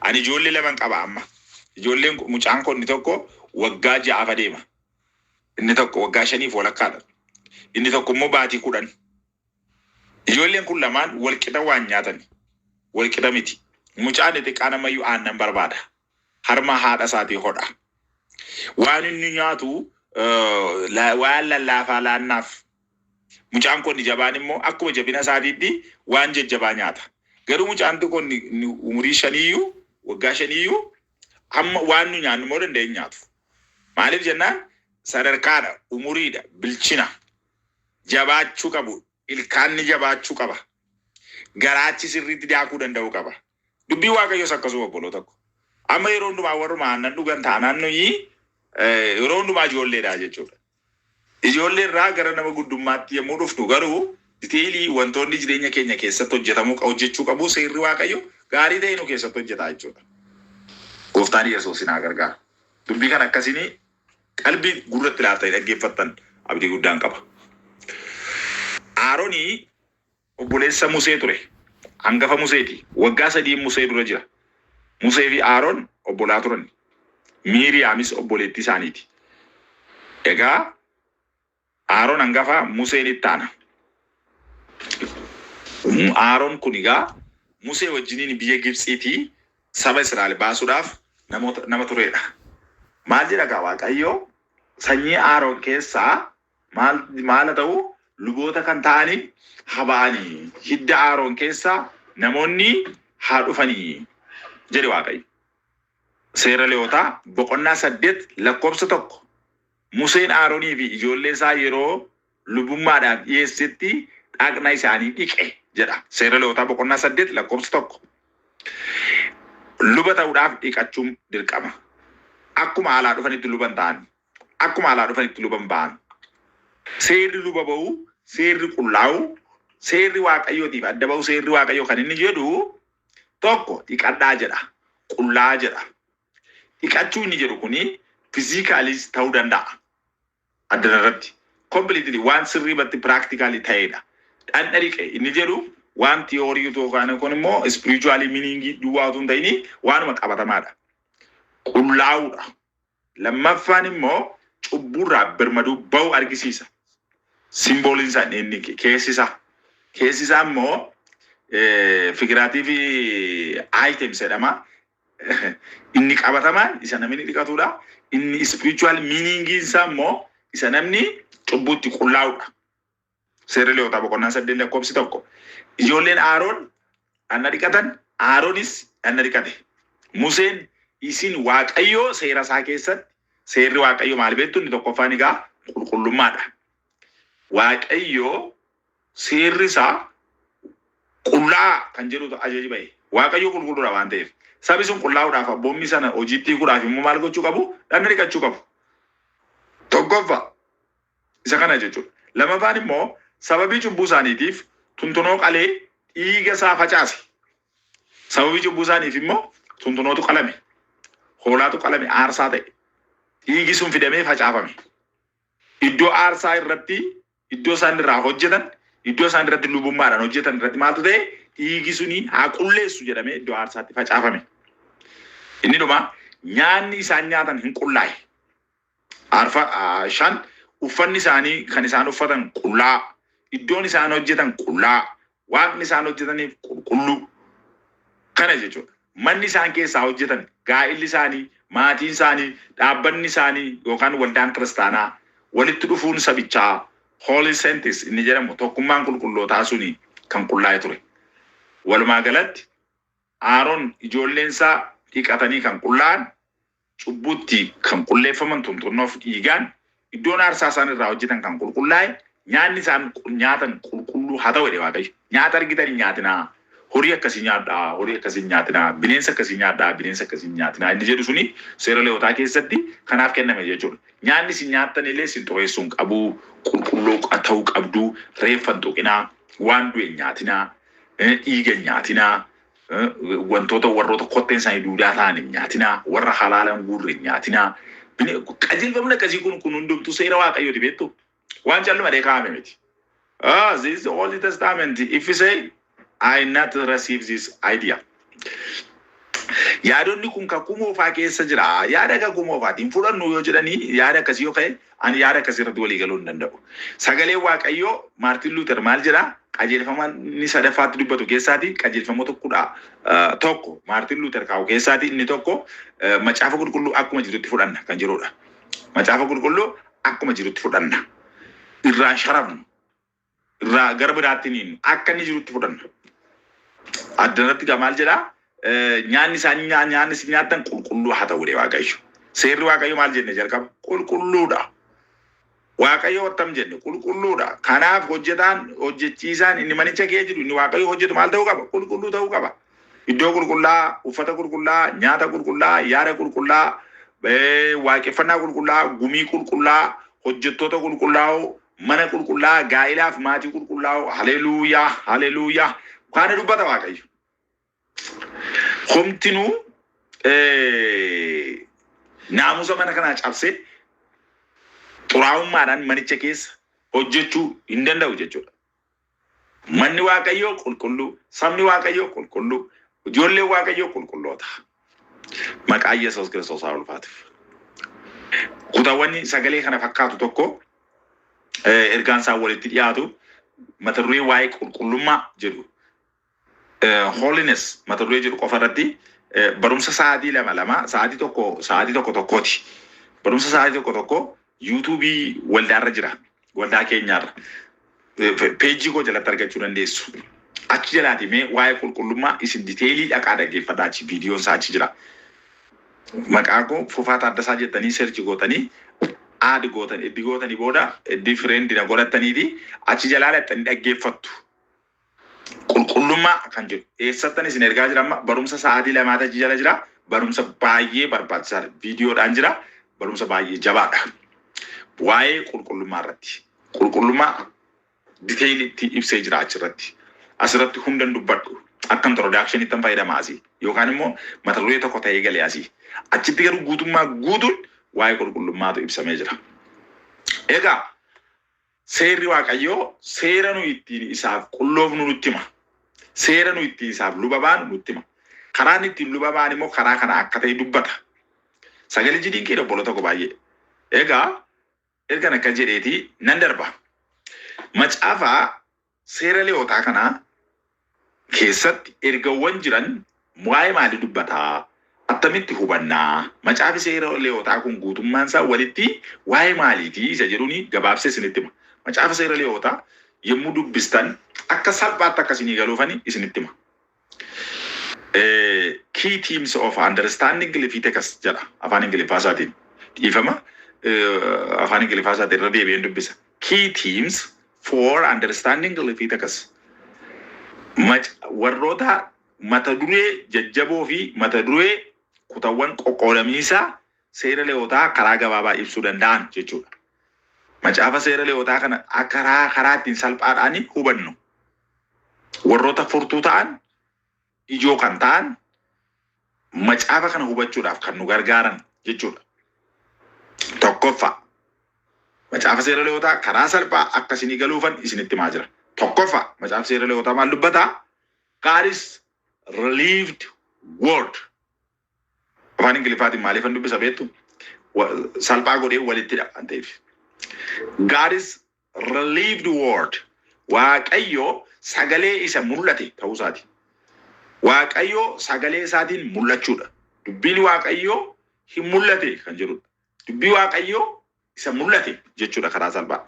Ani ijoollee laman qaba amma. Ijoolleen mucaan koo inni tokko waggaa 6f adeema. Inni tokko waggaa 5f walakkaadha. Inni tokko immoo baatii 10. Ijoolleen kun lamaan wal qixa waan nyaatani. Wal qixa miti. Mucaan xixiqqaan ammayyuu aannan barbaada. Harma haadha isaatii hodha. Waan inni nyaatu waan lallaafaa laannaaf. Mucaan koo inni jabaan immoo akkuma jabina isaatiitti waan jajjabaa nyaata. Garuu mucaan xiqqoo inni umurii shaniiyyuu waggaa shaniiyyuu hamma waan nu nyaannu immoo danda'ee hin nyaatu. Maaliif jennaan sadarkaadha, umuriidha, bilchina. Jabaachuu qabu, ilkaanni jabaachuu qaba. Garaachi sirriitti daakuu danda'uu qaba. Dubbiin Waaqayyoos akkasuma obboloota ko. Amma yeroo hundumaa warruma aannan dhugan taanaan nuyi yeroo hundumaa ijoolleedha jechuudha. Ijoollee irraa gara nama guddummaatti yommuu dhufnu garuu diteelii wantoonni jireenya keenya keessatti hojjetamuu hojjechuu qabu seerri Waaqayyo gaarii ta'e nu keessatti hojjeta jechuudha. Gooftaan Yesuus isin haa gargaaru. Dubbii kana akkasiin qalbii gurratti laaftanii dhaggeeffattan abdii guddaan qaba. Aaronii obboleessa Musee ture. Hangafa Museeti. Waggaa sadiin Musee dura jira. Musee fi Aaron obbolaa turan. Miiriyaamis obboleettii isaaniiti. Egaa Aaron hangafa, Museen itti aana. Aaron kun egaa Musee wajjiniin biyya Gibxiitii saba Israa'el baasuudhaaf namoota nama turedha. Maal jedha egaa Waaqayyo sanyii Aaron keessaa maal maal haa ta'u luboota kan ta'anii haa ba'anii hidda Aaron keessaa namoonni haa dhufanii jedhe Waaqayyo. Seera Lewwotaa boqonnaa 8 lakkoofsa 1 Museen Aaronii fi ijoollee isaa yeroo lubummaadhaaf dhiyeessetti dhaqna isaanii dhiqe jedha. Seera Lewwotaa boqonnaa 8 lakkoofsa 1. Luba ta'uudhaaf dhiqachuun dirqama. Akkuma alaa dhufanitti luba hin ta'an. Akkuma alaa dhufanitti luba hin ba'an. Seerri luba ba'uu, seerri qullaa'uu, seerri Waaqayyootiif adda ba'uu, seerri Waaqayyoo kan inni jedhu tokko dhiqadhaa jedha. Qullaa'aa jedha. Dhiqachuu inni jedhu kuni physically's ta'uu danda'a. Addana irratti completely waan sirriimatti practically ta'edha. Dhaqna dhiqe inni jedhu waan theory yookaan kun immoo spiritually meaning duwwaa utuu hin ta'in waanuma qabatamaadha. Qullaa'uudha. Lammaffaan immoo cubbuurraa birmaduu ba'u argisiisa. Simbooliin isaa inni keessi isaa. Keessi isaa immoo figurative items jedhama. Inni qabatamaan isa namni dhiqatudha. Inni spiritual meaning isaa immoo isa namni cubbuutti qullaa'udha. Seerri Lewwotaa boqonnaa 8 lakkoofsi 1. Ijoolleen Aaroon dhaqna dhiqatan, Aaroonis dhaqna dhiqate. Museen isin Waaqayyoo seera isaa keessatti seerri Waaqayyoo maal beektu inni tokkoffaan egaa qulqullummaadha. Waaqayyoo seerri isaa qullaa kan jedhutu ajaji ba'e. Waaqayyo qulqulluudha waan ta'eef. Sabi sun qullaa'uudhaaf abboommii sana hojiitti hiikuudhaaf immoo maal gochuu qabu? Dhaqna dhiqachuu qabu. Tokkoffaa isa kana jechuudha. Lamaffaan immoo sababii cubbuu isaaniitiif tuntunoo qalee dhiiga isaa facaase. Sababii cubbuu isaaniif immoo tuntunootu qalame. Hoolaatu qalame aarsaa ta'e. Dhiigi sun fidamee facaafame. Iddoo aarsaa irratti iddoo isaan irraa hojjetan, iddoo isaan irratti lubummaadhaan hojjetan irratti maaltu ta'e dhiigi suni haa qulleessu jedhamee iddoo aarsaatti facaafame. Inni dhuma nyaanni isaan nyaatan hin qullaa'e. Arfa 5 uffanni isaanii kan isaan uffatan qullaa, iddoon isaan hojjetan qullaa, waaqni isaan hojjetaniif qulqulluu. Kana jechuudha. Manni isaan keessaa hojjetan, gaa'illi isaanii, maatiin isaanii, dhaabbanni isaanii yookaan waldaan kiristaanaa walitti dhufuun sabichaa Holy Saints inni jedhamu tokkummaan qulqullootaa suni kan qullaa'e ture. Walumaa galatti Aaron ijoolleen isaa dhiqatanii kan qullaa'an, cubbuutti kan qulleeffaman tuntunnoof dhiigaan, iddoon aarsaa isaan irraa hojjetan kan qulqullaa'e, nyaanni isaan nyaatan qulqulluu haa ta'u jedhe Waaqayyo. Nyaata argitan hin nyaatinaa, horii akkasii nyaadhaa, horii akkasii hin nyaatinaa, bineensa akkasii nyaadhaa, bineensa akkasii hin nyaatinaa inni jedhu suni seera Leewotaa keessatti kanaaf kenname jechuudha. Nyaanni isin nyaattan illee isin xureessuu hin qabu, qulqulluu ta'uu qabdu, reeffa hin tuqinaa, waan du'e hin nyaatinaa, dhiiga hin nyaatinaa, wantoota warroota kotteen isaanii duudaa ta'an hin nyaatinaa, warra halaala hin guurre hin nyaatinaa. Qajeelfamni akkasii kun hundumtuu seera Waaqayyooti beektu. Waan calluma dhee kaa'ame miti. Ah, this is the Old Testament. If you say, I not receive this idea. Yaadonni kun kakuu moofaa keessa jira. Yaada kakuu moofaatiin fudhannu yoo jedhanii, yaada akkasii yoo ka'e, ani yaada akkasii irratti walii galuu hin danda'u. Sagaleen Waaqayyoo, Maartin Luuter maal jedhaa? Qajeelfama inni sadaffaatti dubbatu keessaati, qajeelfamoota 11 Maartin Luuter kaa'u keessaati inni tokko Macaafa Qulqulluu akkuma jirutti fudhanna kan jedhudha. Macaafa Qulqulluu akkuma jirutti fudhanna. Irraan sharafnu. Irraa gara biraatti hin hiinnu. Akka inni jirutti fudhanna. Addanatti egaa maal jedhaa? Nyaanni isaan nyaanni isin nyaattan qulqulluu haa ta'u jedhe Waaqayyo. Seerri Waaqayyo maal jenne jalqaba? Qulqulluudha. Waaqayyo attam jenne? Qulqulluudha. Kanaaf hojjetaan, hojjechiisaan inni manicha kee jiru, inni Waaqayyo hojjetu maal ta'uu qaba? Qulqulluu ta'uu qaba. Iddoo qulqullaa, uffata qulqullaa, nyaata qulqullaa, yaada qulqullaa, waaqeffannaa qulqullaa, gumii qulqullaa, hojjettoota qulqullaa'oo, mana qulqullaa, gaa'ilaaf maatii qulqullaa'oo, haleluuyaa, haleluuyaa. Kana dubbata Waaqayyo. Homtinuu naamusa mana kanaa cabsee xuraa'ummaadhaan manicha keessa hojjechuu hin danda'u jechuudha. Manni Waaqayyoo qulqulluu, sabni Waaqayyoo qulqulluu, ijoolleen Waaqayyoo qulqulloota. Maqaa Yesuus Kiristoos haa ulfaatuuf. Kutaawwan sagalee kana fakkaatu tokko, ergaan isaan walitti dhiyaatu, mata duree waa'ee qulqullummaa jedhu, holiness mata duree jedhu qofa irratti barumsa sa'aatii lama lama, sa'aatii tokko, sa'aatii tokko tokkooti. Barumsa sa'aatii tokko tokko yuutuubii waldaarra jira. Waldaa keenyaarra. Peejii koo jalatti argachuu dandeessu. Achi jalaati mee waa'ee qulqullummaa isin detail dhaqaa dhaggeeffadhaa, achi viidiyoon isaa achi jira. Maqaa koo Fufaa Taaddasaa jettanii search gootanii, add gootan, eddi gootanii booda eddi friend na godhattaniiti achi jalaa dhaqxanii dhaggeeffattu. Qulqullummaa kan jedhu eessattan isin ergaa jira amma? Barumsa sa'aatii 2 achi jala jira. Barumsa baay'ee barbaachisaadha. Viidiyoodhaan jira. Barumsa baay'ee jabaadha. Waa'ee qulqullummaa irratti. Qulqullummaa detailitti ibsee jira achirratti. Asirratti hundan dubbadhu. Akka introductionitti fayyadama asii. Yookaan immoo mata duree tokko ta'ee galee asii. Achitti garuu guutummaa guutuun waa'ee qulqullummaatu ibsamee jira. Egaa seerri Waaqayyoo seera nu ittiin isaaf qulloofnu nutti hima. Seera nu ittiin isaaf luba baanu nutti hima. Karaan ittiin luba ba'an immoo karaa kana akka ta'e dubbata. Sagalichi dinqiidha, obboloota koo, baay'ee. Egaa ergan akka jedheeti nan darba. Macaafa seera Leewotaa kana keessatti ergawwan jiran waa'ee maalii dubbataa? Attamitti hubannaa? Macaafi seera Leewotaa kun guutummaan isaa walitti waa'ee maaliiti isa jedhuuni gabaabsee isinitti hima. Macaafa seera Leewotaa yommuu dubbistan akka salphaatti akka isinii galuufani isinitti hima. "Key Themes of Understanding Leviticus" jedha afaan Ingiliffaa isaatiin. Dhiifama, afaan Ingiliffaa isaatiin irra deebi'een dubbisa. Key Themes for Understanding Leviticus. Warroota mata duree jajjaboo fi mata duree kutawwan qoqqoodamiinsa seera Leewotaa karaa gabaabaa ibsuu danda'an jechuudha. Macaafa seera Leewotaa kana karaa ittiin salphaadhaan hubannu. Warroota furtuu ta'an, ijoo kan ta'an, macaafa kana hubachuudhaaf kan nu gargaaran jechuudha. Tokkoffaa, macaafa seera Leewotaa karaa salphaa akka isinii galuufan isinitti himaa jira. Tokkoffaa, macaafa seera Leewotaa maal dubbataa? God is revealed word. Afaan Ingiliffaatiin maaliifan dubbisa beektu? Salphaa godhee walittidha waan ta'eef. God is revealed word. Waaqayyo sagalee isa mul'ate ta'uu isaati. Waaqayyo sagalee isaatiin mul'achuudha. Dubbiin Waaqayyoo hin mul'ate kan jedhudha. Dubbii Waaqayyoo isa mul'ate jechuudha karaa salphaa.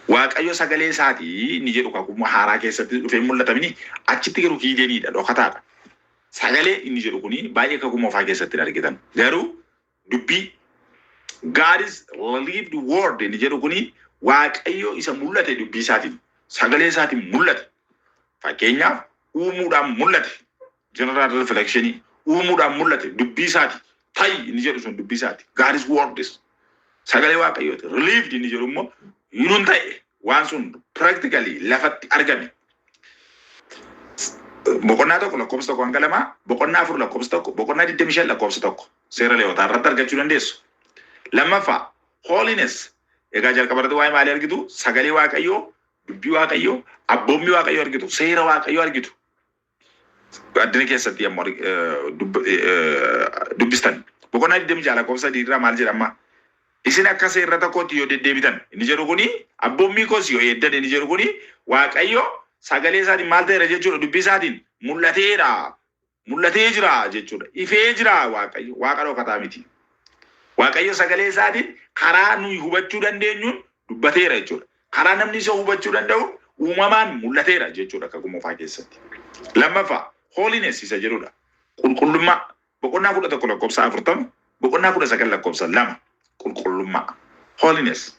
Waaqayyo sagalee isaatii inni jedhu kakuu haaraa keessatti dhufee mul'atamini, achitti garuu hiideniidha, dhokataadha. Sagalee inni jedhu kuni baay'ee kakuu moofaa keessatti hin argitan. Garuu dubbii God is revealed word inni jedhu kuni Waaqayyo isa mul'ate dubbii isaatiin, sagalee isaatiin mul'ate. Fakkeenyaaf, uumuudhaan mul'ate. General revelation uumuudhaan mul'ate dubbii isaati. Ta'i inni jedhu sun dubbii isaati. God is word is sagalee Waaqayyooti. Revealed inni jedhu immoo yuun ta'e, waan sun practically lafatti argame. Boqonnaa 1 lakkoofsa 1 hanga 2, boqonnaa 4 lakkoofsa 1, boqonnaa 25 lakkoofsa 1 seera Leewotaa irratti argachuu dandeessu. Lammaffaa, holiness. Egaa jalqaba irratti waa'ee maalii argitu? Sagalee Waaqayyoo, dubbii Waaqayyoo, abboommii Waaqayyoo argitu, seera Waaqayyoo argitu. Addina keessatti ammoo dubbistan. Boqonnaa 26 lakkoofsa 3 irraa maal jedhama? Isin akka seerrata kootti yoo deddeebitan inni jedhu kuni, abboommii koos yoo eeddan inni jedhu kuni, Waaqayyo sagalee isaatiin maal ta'eera jechuudha? Dubbii isaatiin mul'ateera. Mul'atee jira jechuudha. Ifee jira. Waaqayyo Waaqa dhokataa miti. Waaqayyo sagalee isaatiin karaa nuyi hubachuu dandeenyuun dubbateera jechuudha. Karaa namni isa hubachuu danda'u uumamaan mul'ateera jechuudha Kakuu Moofaa keessatti. Lammaffaa, holiness isa jedhudha. Qulqullummaa, boqonnaa 11 lakkoofsa 40, boqonnaa 19 lakkoofsa 2, qulqullummaa. Holiness.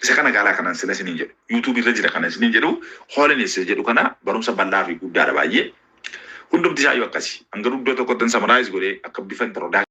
Isa kana gaalaa kanan sila isiniin jedhu. YouTube irra jira kana isiniin jedhu. Holiness isa jedhu kana barumsa bal'aa fi guddaadha baay'ee. Hundumti isaayyuu akkasi. An garuu iddoo tokkotti summarize godhee akka bifa introduction